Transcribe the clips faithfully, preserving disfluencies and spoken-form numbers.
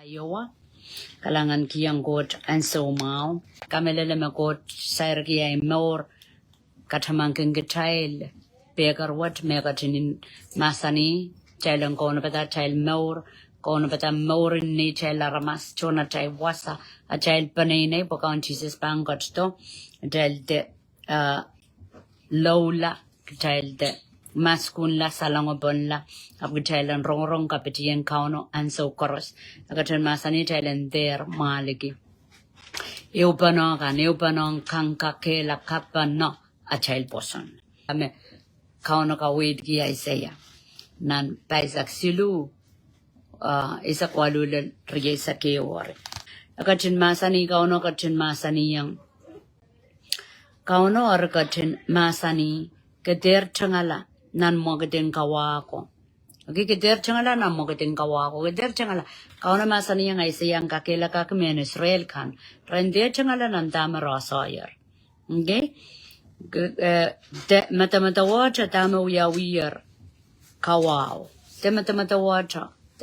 Iowa, kalahngan kihong Koht ansou mwahu. Kamehlele me Koht sairki ahi mour, katamankin kitail, pehker wet me ketin mahsanih, kitail en kaunopada atail mour, kaunopada mour en neitail aramas, tohn atail wasa, atail peneinei, pwe Kaun Sises pahn ketido, kitail de, ah, loula, kitail de maskunla, salengopwnla, ahpw kitail en rongorong kapitien Kauno ansou koaros. E ketin mahsanih kitail en dehr mwahlikin ehupene kan, ehupene kan kakehla kapana atail pwoson. Eme Kauno kaweidki Aiseia nan pahisek siluh, ah, eisek waluh lel rieisek ehu. E ketin mahsanih, Kauno ketin mahsanihong Kauno eri ketin mahsanih, ke dehr tengala nan mwekid en kawa ko. Okay, ke dehr tengala nan mwekid en kawa ko. Ke dehr tengala. Kauno mahsanihong Aiseia en kakehla kak mehn Israel kan, re en dehr tengala nan dahme re koasoier. Okay? Ke, eh, de, medemedewe wet dahme wiawier kawahu. De medemedewe wet,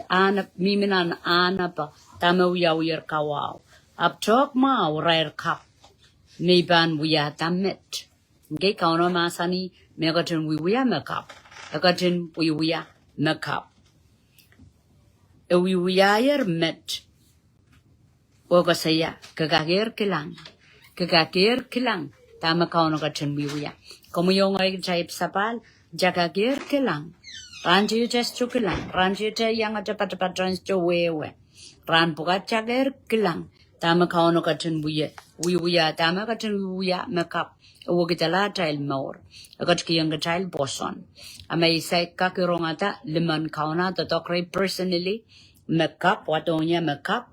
ana, mihmi nan ahnepe dahme wiawier kawahu. Ahpw tehk mwahu irair kapw me I pahn wiahda met. Okay, Kauno mahsanih me e ketin wiewia me kapw. E ketin wiewia me kapw. E wiewiahier met. Oh koasoia, ke kakehr kilang. Ke kakehr kilang dahme Kauno ketin wiewia. Komwi oh ngehi kitail sapahl, kitail kakehr kilang. Rahn tiahk kitail sohte kilang. Rahn tiahk kitail iangete patapaten sohte wehwe. Rahn pwukat kitail kehr kilang dahme Kauno ketin wie, wiewia, dahme ketin wiewia me kapw. E wekidala atail mour. E ketikihong kitail pwoson. A ma I saik kak rongada limmen Kauno doadoahk rehi personally, me kapw, wadohng ie me kapw.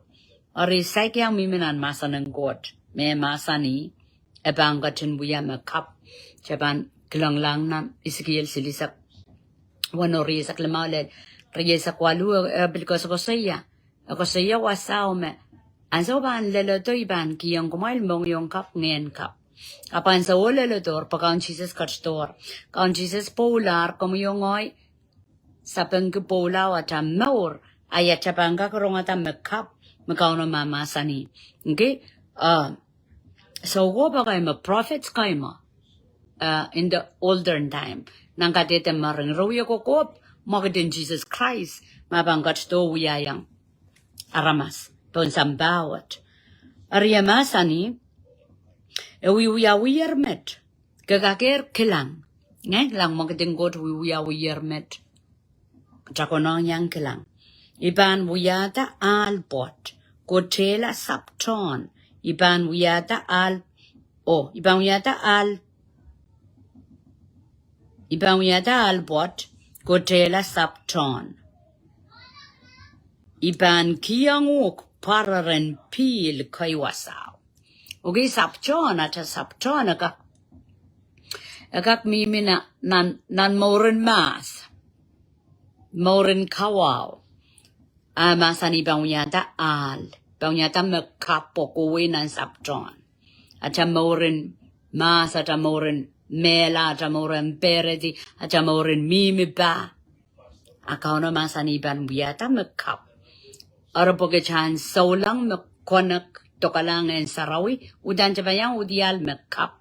Eri I saik iang mihmi nan mahsen en Koht me mahsanih, e pahn ketin wia me kapw. Kitail pahn kilenglahng nan Esekiel silihsek weneu rieisek limau lel rieisek waluh, e, e pil koasokoasoia. E koasoia wasao me, ansou pahn leledo I pahn kihong kumwail mohngiong kapw, ngehn kapw. Ahpw ansou leledohr, pwe Kaun Sises ketidohr. Kaun Sises pwoulahr, komwi oh ngehi sapengki pwoula atail mour, a ia kitail pahn kak rongada me kapw, me Kauno mahmahsanih. Okay? Ah, soukohp kei me, prophets kei me, ah, in the olden time, nan kadehde mering, re wie kokohp mwekid en Sises Krais, me pahn ketido wiahiong aramas pohn sampah wet. Eri e mahsanih, e wiewiawier met. Ke kakehr kilang. Nge, kilang mwekid en Koht wiewiawier met. Kitail konehng iang kilang. I pahn wiahda ahl pwoat, kotehla sapwtehn. I pahn wiahda ahl, oh, I pahn wiahda ahl, I pahn wiahda ahl pwoat, kotehla sapwtehn. I pahn kihong uhk pwareren pihl kei wasao. Okay, sapwtehn, atail sapwtehn, e kak, e kak mihmi nan, nan, nan mouren mahs, mouren kawahu. A mahsanih I pahn wiahda ahl, pahn wiahda me kapw oh kohwei nan sapwtehn. Atail mouren mahs, atail mouren mehla, atail mouren peredi, atail mouren mihmi pah. A Kauno mahsanih I pahn wiahda me kapw. Eri pwe kitail en souleng me connect dokalahng Ngehn Sarawi, uhdahn kitail pahn iang uhdiahl me kapw.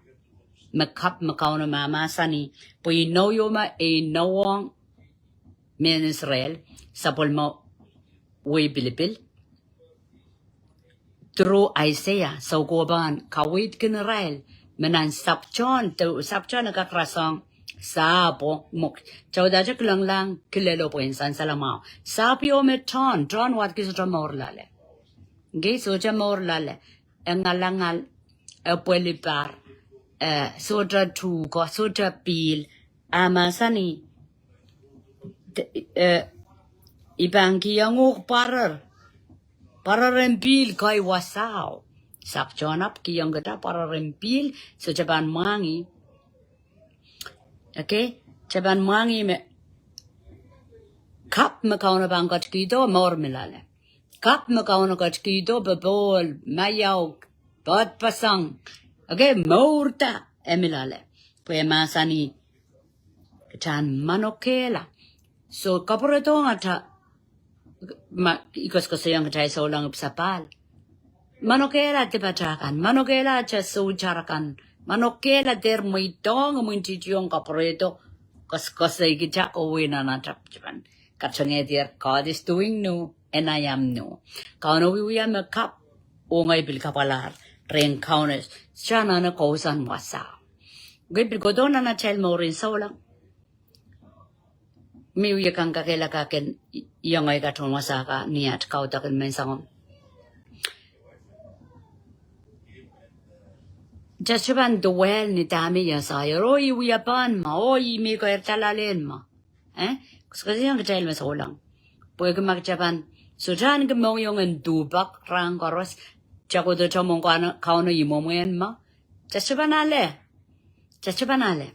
Me kapw me Kauno mahmahsanih. Pwe inou ieu me e inowohng mehn Israel, sapwellime wehi pilipil, through Isaiah, soukohp kan kaweidkin irail me nan sapwtehn, de sapwtehn e kak rasehng sahpw, mwok, kitail udahte kilenglahng kilelo pwe en sansal mwahu. Sahpw ieu me tohn, tohn wadki sohte mour loale. Nge sohte mour loale, e ngalangal, e pwelipar, e sohte tuhke, sohte pihl, a mahsanih, de, e, I pahn kihong uhk pwarer, pwareren pihl kei wasao. Sapwtehn ahpw kihong kitail pwareren pihl, so kitail pahn mwahngih. Okay, kitail pahn mwahngih me kapw me Kauno pahn ketikihdo mour mi loale. Kapw me Kauno ketikihdo popohl, maiau, poadpeseng. Okay, mour da e mi loale. Pwe mahsanih kitail en manokehla. So kapwuredohng atail Ma, I koasoakoasoiong kitail souleng ipwsapahl. Manokehla dipatail kan, manokehla atail soutar kan, manokehla dehr mweidohng imwintihtihong kapwurehdo, koasoakoasoikitail kohwei nan atail pahn katengehdier, God is doing new, and I am new. Kauno wiewia me kapw, oh ngehi pil kapwalahr rehn Kauno. Sohte anahne kousoan wasa. Ngehi pil kohdo nan atail mour en souleng. Me wia kan kakehlaka ken iang ei katon wasa ka ni at kaudok en menseng. Kitail sohte pahn dwell ni dahme I asahier, oh I wia pahn ma, oh I mih koahier talalen ma. Eh? Koasoakoasoiong kitail me souleng. Pwehki ma kitail pahn sohte ahneki mohngiong en duhpak rahn koaros, kitail kohdohte mwohn Kauno, Kauno imwomwen ma, kitail sohte pahn ale. Kitail sohte pahn ale.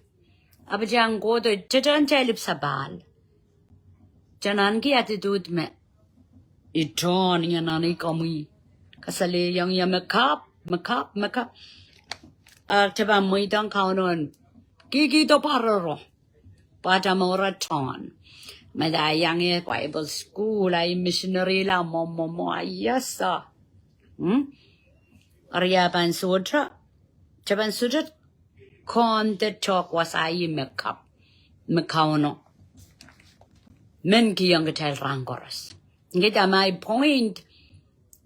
Ahpw kitail kohdo, kitail en kitail ipwsapahl. Kitail en ahneki attitude me, I tohn, I anahne komwi. Kasalehiong ie me kapw, me kapw, me kapw. A kitail pahn mweidohng Kauno en kihkihdo pwarero. Pwe atail mour tohn. Me kitail iang ie Bible school, ahi missionary la, mwo, mwo, mwo, a iasa. Hmm? Eri a pahn sohte, kitail pahn sohte kohdo tohk wasa ie me kapw, me Kauno men kihong kitail rahn koaros. Ngehi, that my point,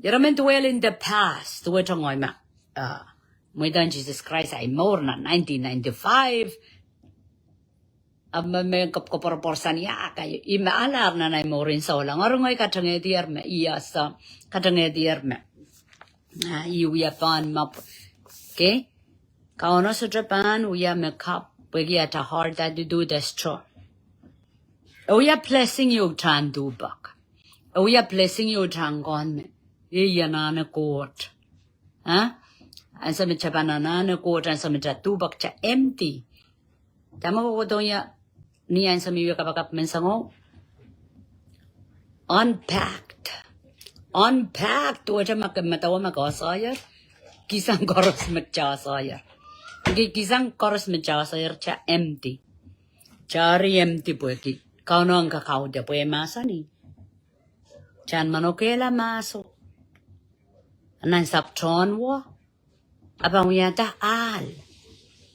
ira men dwell in the past, duwehte ngehi ma, ah, mweidohng Sises Krais ahi mour nan nineteen ninety-five, a me, me koapworopworsan ia ka, I me alar nan ahi mour en souleng. Eri ngehi katengehdier me, I asa, katengehdier me, ah, I wia pahn ma, okay? Kauno sohte pahn wia me kapw, pwehki atail heart attitude e sohte. E wia blessing ieu tahn duhpak. E wia blessing ieu tahn kohn me, I anahne Koht. Ah? Ansou me kitail pahn anahne Koht, ansou me kitail duhpak, kitail empty. Dahme kohkohdohng ie ni ansou me I wia kapakap menseng? Unpacked. Unpacked, duwehte ma ke medewe ma ke asohier, kisang koaros me kitail asohier. Ki, kisang koaros me kitail asohier, kitail empty. Kitail eri empty pwehki Kauno en kakaudehte pwe e mahsanih, kitail en manokehla mahso. Nan sahpw tohn wo, a pahn wiahda ahl.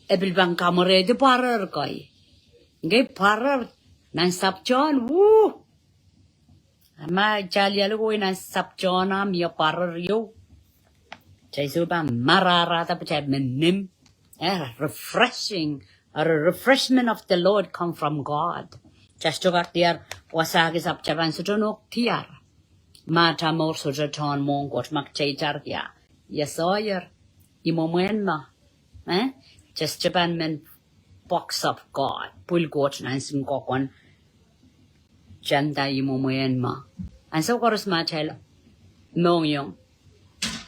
E pil pahn kamwerehdi pwarer kei. Ngehi, pwarer nan sahpw tohn, woo. A ma kitail lialu kohwei nan sahpw tohn, a mie pwarer ieu, kitail sohte pahn mararahda, pwe kitail men nim. Eh, refreshing, a re-, refreshment of the Lord come from God. Kitail sohte kak diar wasahki sahpw, kitail pahn sohte nohk diar. Ma atail mour sohte tohn mwohn Koht, ma kitail itar ia, I asohier, I mwomwen ma. Eh? Kitail sohte pahn men box of God, pwil Koht nan sinkokon. Kitail nda I mwomwen ma. Ansou koaros ma kitail mohngiong,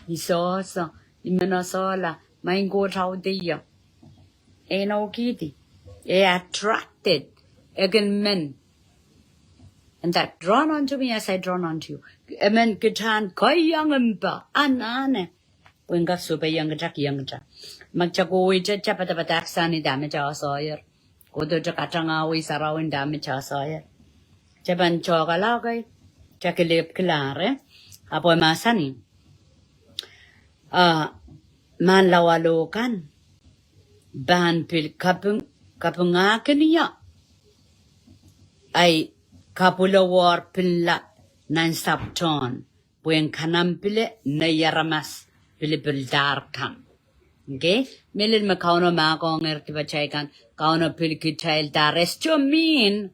I sohso, I men asohla, maing Koht audeie. E inoukihdi. E attracted. E kin men. And that drawn unto me as I drawn unto you. E men kitail en keiong mpe, anahne. Pwe en kak sohpeiong kitail, kihong kitail. Ma kitail kohwei, kitail padapadahk sang ni dahme kitail asohier. Kohdohte katangahwei sarawi dahme kitail asohier. Kitail pahn tohkala kei, kitail kilehpwkihla, eh? Ahpw e mahsanih, ah, mahn lawalo kan pahn pil kaping, kapingahkin ie. Ahi kapwulowohr pinla nan sahpw tohn, pwe en kanam pile nei aramas pilipildahr kan. Okay? Mehlel me Kauno mahkohngehr dipatail kan, Kauno pil kitaildahr, e sohte mean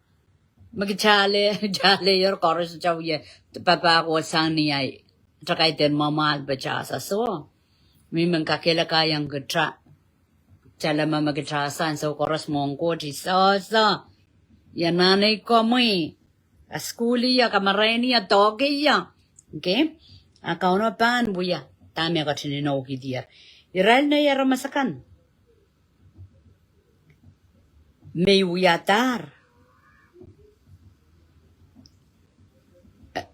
me kitail ale, kitail ale ier koaros kitail wie papah kohsang ni ahi, kitail kaidehn mwamwahl pwe kitail sehse. Mie men kakehlakaiong kitail. Kitail ale me, me kitail sehse, ansou koaros mwohn Koht I sohso. I anahne komwi. Kasukuhl ie, kamarain ie, doake ie. Okay? A Kauno pahn wia dahme e ketin inoukihdier. Irail nei aramas akan me I wiadahr.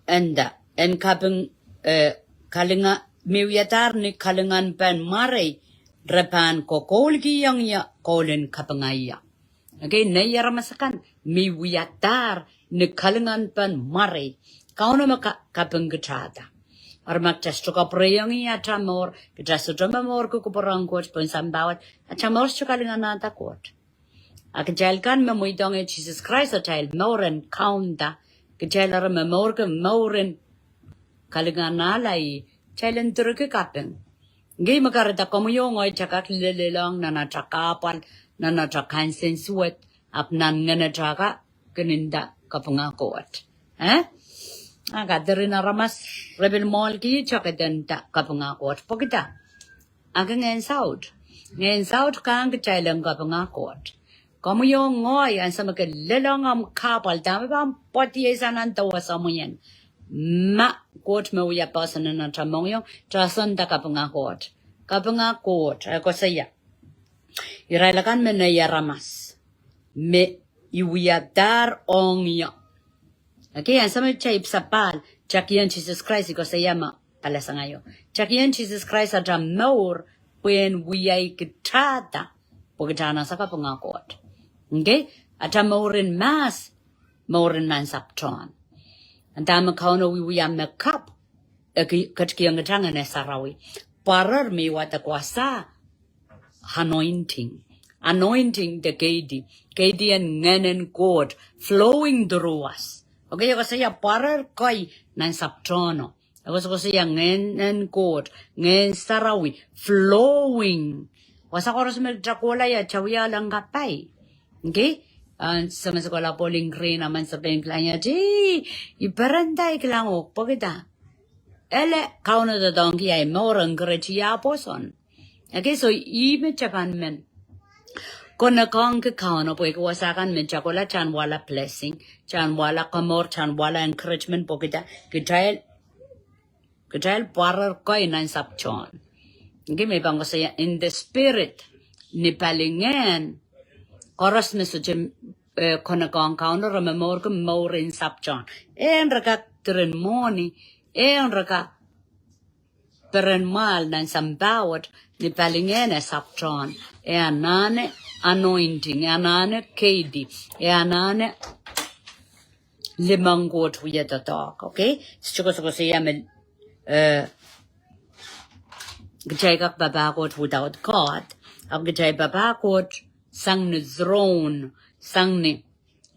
E nda, en kaping, eh, kalinga, me I wiadahr ni kalinganpen mwarei, re pahn kokoulkihong ie koul en kapinga ie. Okay, nei aramas akan me I wiadahr ni kalinganpen mwarei, Kauno me ka-, kapingkitahda. Eri ma kitail sohte kapwurehiong ih atail mour, kitail sohte momourki kupwur en Koht pohn sampah wet, atail mour sohte kalinganahda Koht. A kitail kan me mweidohng Sises Krais atail mour en kaunda, kitail eri momourki mour en kalinganahla ih, kitail en direki kaping. Ngehi me kahrehda komwi oh ngehi kitail kak lelehng nan atail kahpwal, nan atail kansensuwed, ahpw nan ngenetail kak kin nda kapinga Koht. Eh? A kaderin aramas re pil mwohlki kitail kin nda kapinga Koht. Pwekida? A ke ngehn saut. Ngehn saut kak kitail en kapinga Koht. Komwi oh ngehi, ansou me ke lelehng omw kahpwal, dahme pahn pwoadiei sang nan dewa samwien. Ma Koht me wia poahsoan nan atail mohngiong, kitail sohte nda kapinga Koht. Kapinga Koht, e koasoia. Irail akan me nei aramas. Me I wiadahr ong ie. Okay, ansou me kitail ipwsapahl, kitail kihong Sises Krais, I koasoia ma palasangaio. Kitail kihong Sises Krais atail mour, pwehn wiahkitahda, pwe kitail anahne kapinga Koht. Okay, atail mour en mahs, mour en nan sapwtehn. Dahme Kauno wiewia me kapw, e ki-, ketikihong kitail Ngehn Sarawi. Pwarer me I wadek wasa, anointing. Anointing de keidi. Keidi en Ngehn en Koht flowing through us. Okay, e koasoia pwarer kei nan sapwtehno. E koasokoasoia Ngehn en Koht, Ngehn Sarawi, flowing. Wasa koaros me kitail kohla ie, kitail wia leng kapai. Okay? Ansou me se kohla Bowling Green, a men se pahn kilang ie, "Ih, I perenda, I kilang uhk, pwekida." Ele Kauno doadoahngki ahi mour, encourage ah pwoson. Okay, so ih me kitail pahn men konehngki Kauno pwehki wasa kan me kitail kohla, kitail en wahla blessing, kitail en wahla komour, kitail en wahla encouragement pwehki kitail, kitail pwarer kei nan sapwtehn. Okay, me I pahn koasoia in the spirit, ni palingehn, koaros me sohte, eh, konehng Kauno re momourki mour en sapwtehn. En re kak diren mwohni, en re kak peren mwahl nan sampah wet, ni palingehn e sapwtehn. E anahne anointing, e anahne keidi, e anahne limehng Koht wia doadoahk, okay? Sohte koasokoasoia me, eh, kitail kak papah Koht without God. Ahpw kitail papah Koht sang ni throne, sang ni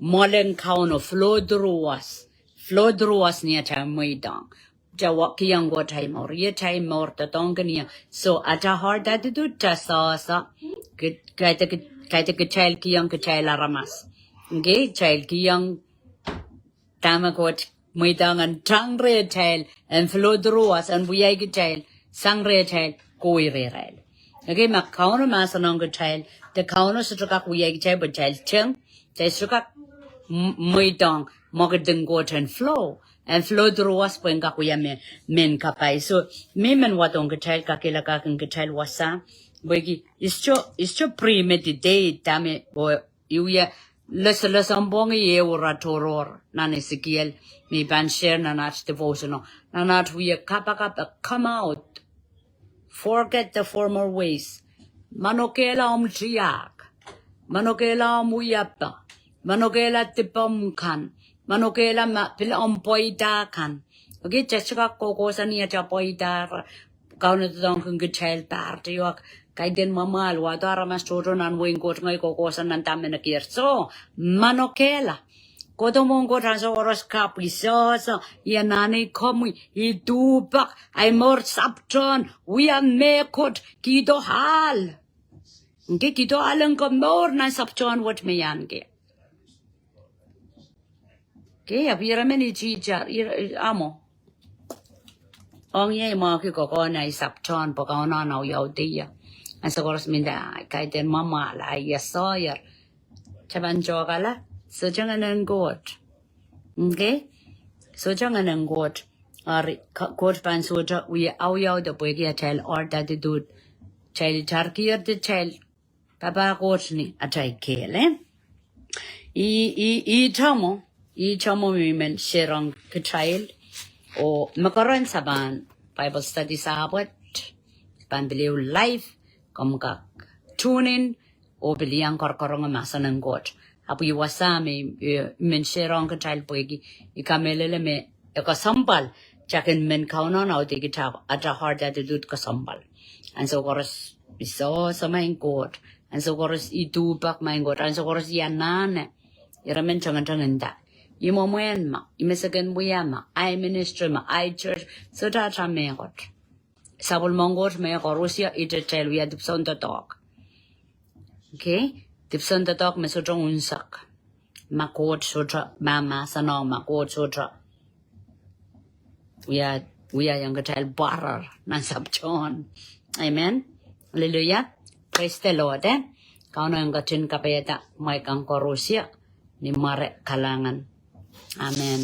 mwoalen Kauno flow through us. Flow through us ni atail mweidohng. Kitail kihong Koht atail mour, atail mour doadoahngki ie. So, atail heart attitude, kitail sehse, ki-, kaidehn ki-, kaidehn kitail kihong kitail aramas. Okay, kitail kihong dahme Koht mweidohng en tang rehtail, en flow through us, en wiahkitail, sang rehtail, kohwei rehrail. Okay, ma Kauno mahsanihong kitail, de Kauno sohte kak wiahkitail pwe kitail teng, kitail sohte kak m-, mweidohng mwekid en Koht en flow, en flow through us pwe en kak wia me, mehn kapai. So, me I men wadohng kitail, kakehla kak en kitail wasa, pwehki I sohte, I sohte premeditate dahme, oh, I wia loslosomwpwongi ehu ire tohrohr nan Esekiel, me I pahn share nan aht devotional. Nan aht wia kapakap, come out. Forget the former ways. Manokehla omw tiahk. Manokehla omw wiepe. Manokehla dipomw kan. Manokehla ma pil omw pweida kan. Okay, kitail sohte kak kohkohsang ni atail pweida. Kauno doadoahngki kitail pahr, de I wahda kaidehn mwamwahl, wahdo aramas tohto nan wehin Koht ngehi kohkohsang nan dahme I kehr. So, manokehla. Kohdo mwohn Koht ansou koaros kapw, I sehse, I anahne komwi, I duhpek, ahi mour sapwtehn, wia mehkot, kihdo ahl. Okay, kihdo ahl en komour nan sapwtehn wet me I ahneki. Okay, ahpw ire men I teacher, ire, amo. Ong ie I mwahki kokohn ahi sapwtehn pwe Kauno en awiawihda ie. Ansou koaros me I nda, kaidehn mwamwahl, ahi ia soier. Kitail pahn tohkala, sohte Ngehn en Koht. Okay? Sohte Ngehn en Koht. Eri, Ko-, Koht pahn sohte wia awiawihda pwehki atail heart attitude. Kitail tarkier de kitail papah Koht ni atail kehl, eh? I, i, ihte mwo, ihte mwo me I men share ong kitail, oh me koaros se pahn Bible study sahpwet, pahn pil ehu live, komw kak tune in, oh pil iang korokoronge mahsen en Koht. Ahpw I wasa me, eh, I men share ong kitail pwehki I kamehlele me E kesempwal, takin men Kauno audeikitail, ata heart attitude kesempwal. Ansou koaros I sohso, maing Koht. Ansou koaros I duhpak, maing Koht. Ansou koaros I anahne. Ire men tengteng nda, I mwomwen ma, I mesek en wia ma, ahi ministry ma, ahi church, sohte ata mehkot. Sapwellimen Koht me koarosie, ih detail wia dipwisoun doadoahk. Okay? Dipwisoun doadoahk me sohte unsek. Ma Koht sohte, ma, ma sanong ma Koht sohte wia, wia iang kitail pwarer nan sapwtehn. Amen. Hallelujah. Praise the Lord, eh? Kauno en ketin kapaiada mwein kan koarosie, ni mware kalahngan. Amen.